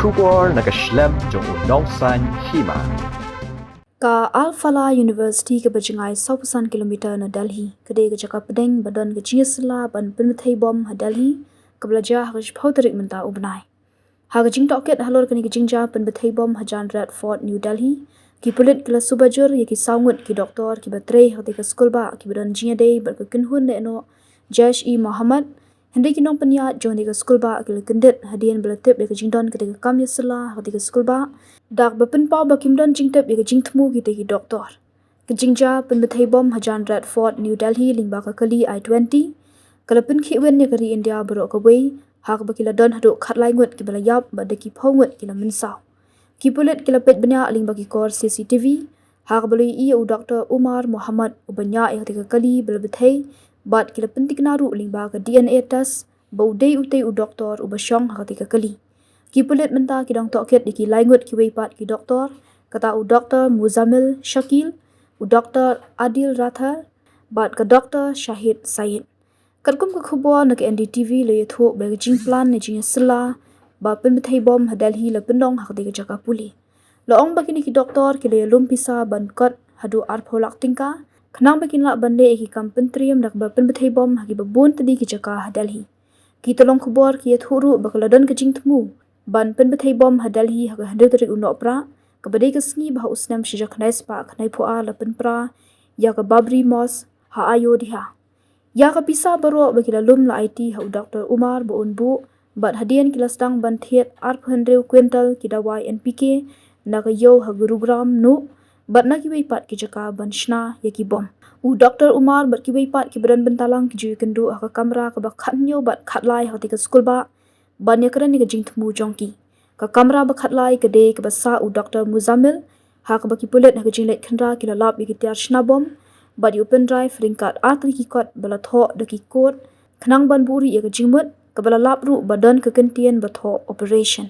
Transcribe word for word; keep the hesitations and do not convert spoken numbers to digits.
Khubor na ka shlem jong u nongsan hima. Ka Al Falah University kaba jngai sawphew san kilometer na Delhi, ka dei ka jaka pdeng ba don ka jingïasylla ban pynbthei bom ha Delhi, kaba la jia ha ka shiphew tarik mynta u bnai. Ha ka jingtohkit halor kane ka jingjia pynbthei bom hajan Red Fort New Delhi, ki pulit ki la suba jur ïa ki saw ngut ki doktor kiba trei ha katei ka skulbah kiba don jingïadei bad ka kynhun lehnoh Jaish-e-Mohammed, hynrei ki nongpynïaid jong katei ka skulbah ki la kyndit hadien ba la tip ïa ka jingdon katei ka kam ïasylla ha katei ka skulbah da kaba pynpaw ba kim don jingtip ïa ka jingthmu kitei ki doktor. Ka jingjia pynbthei bom hajan Red Fort New Delhi lyngba ka kali I twenty ka la pynkhih win ïa ka ri India baroh kawei, ha kaba ki la don haduh khatlai ngut kiba la ïap bad da ki phew ngut ki la mynsaw. Ki pulit ki la peit bniah lyngba ki kor C C T V, ha kaba la ïohi ïa u Doktor Umar Mohammed uba ñiah ïa katei ka kali ba la bthei, bad ki la pyntikna ruh lyngba ka D N A test ba u dei utei u doktor uba shong ha katei ka kali. Ki pulit mynta ki dang tohkit ïa ki lai ngut kiwei pat ki doktor, kata u Doktor Muzammil Shakil, u Doktor Adil Rathar, bad ka Doktor Shahid Saeed. Katkum ka khubor na ka N D T V la ïathuh ba ka jingplan ne jingïasylla ba pynbthei bom ha Delhi la pynlong ha katei ka jaka pule. La ong ba kine ki doktor ki la ïalum pisa ban kot haduh arphew lak tyngka, khnang ba kin lah ban leh ïa ki kam pyntriem da kaba pynbthei bom ha kiba bun tylli ki jaka ha Delhi. Ki tyllong khubor ki ïathuh ruh ba ka la don ka jingthmu ban pynbthei bom ha Delhi ha ka hynriew tarik u Nohprah, kaba dei ka sngi ba ha u snem shi hajar khyndai spah khyndaiphew ar la pynpra ïa ka Babri Mosque ha Ayodhya. Ïa ka pisa baroh ba ki la lum la aiti ha u Doktor Umar ba un buh, bad hadien ki la sdang ban thied arphew hynriew kwintal ki dawai N P K na ka ïew ha Gurugram noh, bad na kiwei pat ki jaka ban shna ïa ki bom. U Doktor Umar bad kiwei pat kiba don bynta lang ki ju ïakynduh ha ka kamra kaba khathynñiew bad khatlai ha katei ka skulbah ban ïakren ïa ka jingthmu jong ki. Ka kamra ba khatlai ka dei kaba sah u Doktor Muzammil, ha kaba ki pulit ha ka jingleit khynra ki la lap ïa ki tiar shna bom bad ïa u pendrive ryngkat ar tylli ki kot ba la thoh da ki code, khnang ban buhrieh ïa ka jingmut, kaba la lap ruh ba don ka kyntien ba thoh operation.